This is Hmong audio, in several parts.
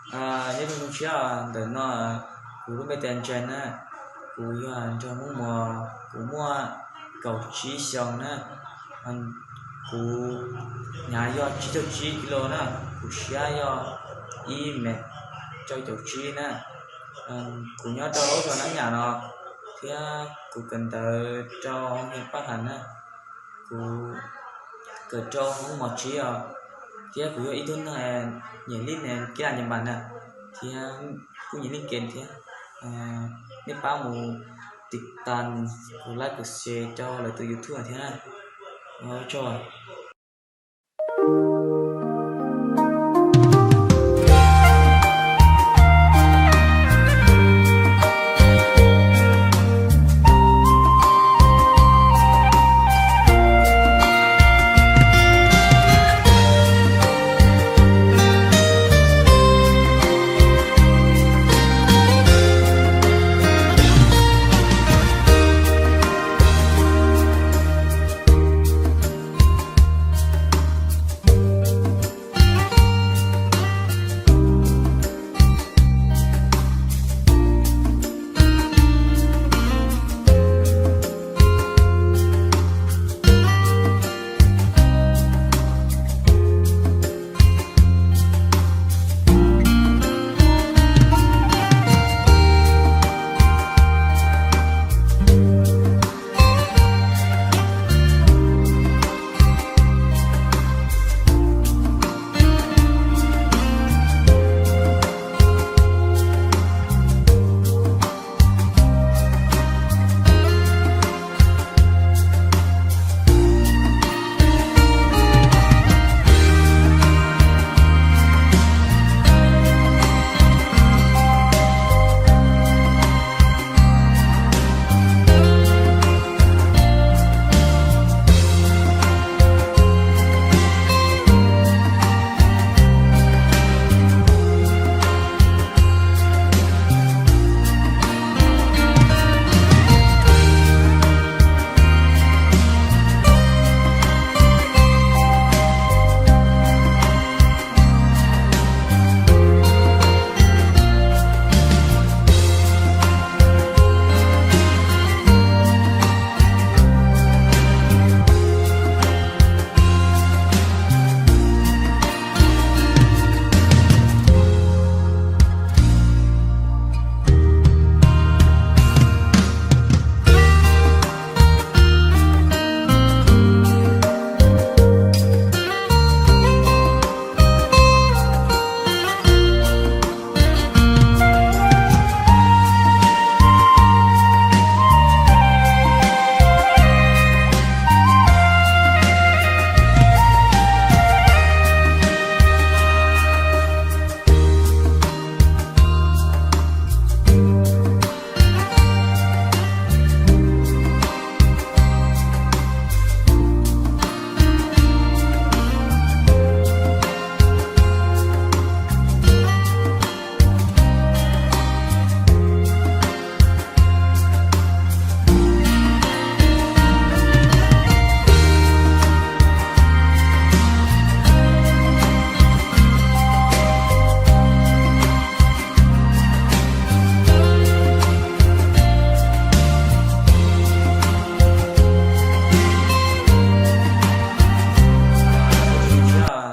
Nyob zoo tus tshiab, ntawm no kuv lub npe tias Ntsaig na, kuv yog nraug Hmoob Muas, kuv muaj kaum tsib xyoos na. Kuv hnyav yog tsib caug tsib kis lus na, kuv siab yog ib mev rau caum tsib na. Kuv nyob rau lub zos Nab Nyam no, thiab kuv kawm ntawv rau hoob Paj Has na. Kuv kawm rau hoob mos tsib os, thiab kuv yog ib tug neeg nyiam li nyiam kab las nyas npas na, thiab kuj nyiam li game thiab. Nej pab mus tiv tas, kuv like, kuv share rau lawv tus YouTube thiab na. Ua tsaug.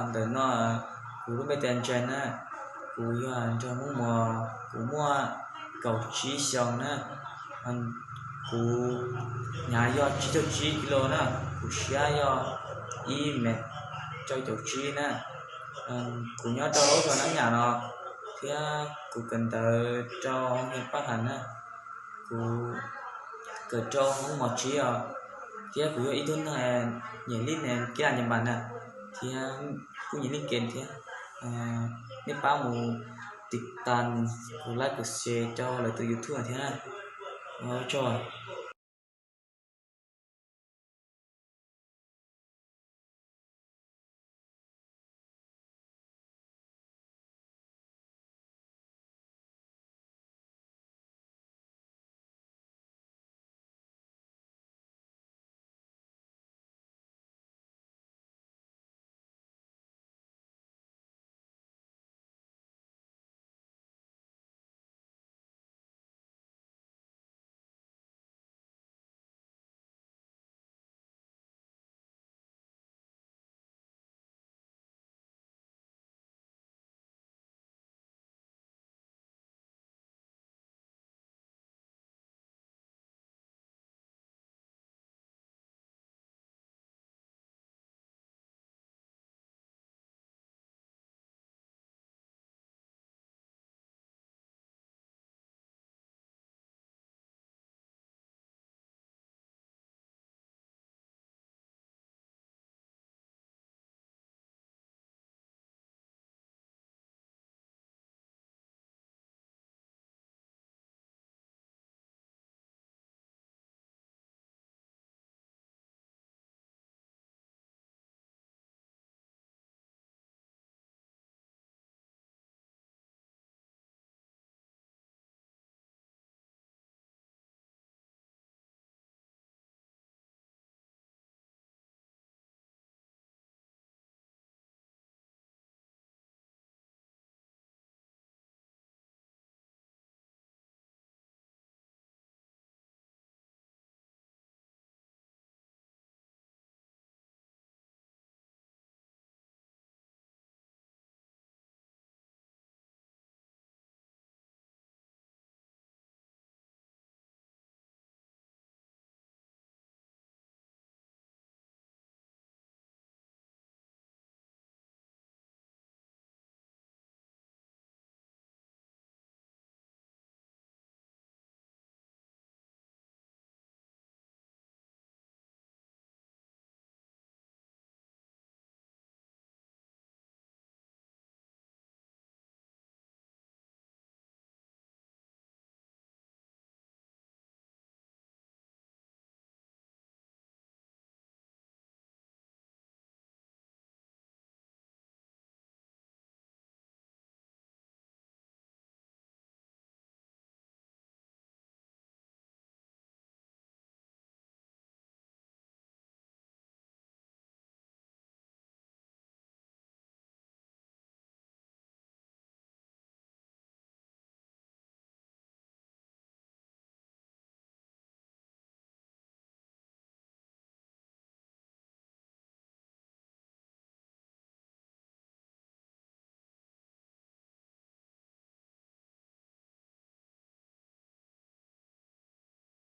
Ntawm no kuv lub npe tias Ntsaig na, kuv yog nraug Hmoob Muas, kuv muaj kaum tsib xyoos na. Kuv hnyav yog tsib caug tsib kis lus na, kuv siab yog ib mev rau caum tsib na. Kuv nyob rau lub zos Nab Nyam no, thiab kuv kawm ntawv rau hoob Paj Has na. Kuv kawm rau hoob mos tsib os, thiab kuv yog ib tug neeg nyiam li nyiam kab las nyas npas na, thiab kuj nyiam li game thiab. Nej pab mus tiv tas, kuv like, kuv share rau lawv tus YouTube thiab na. Ua tsaug.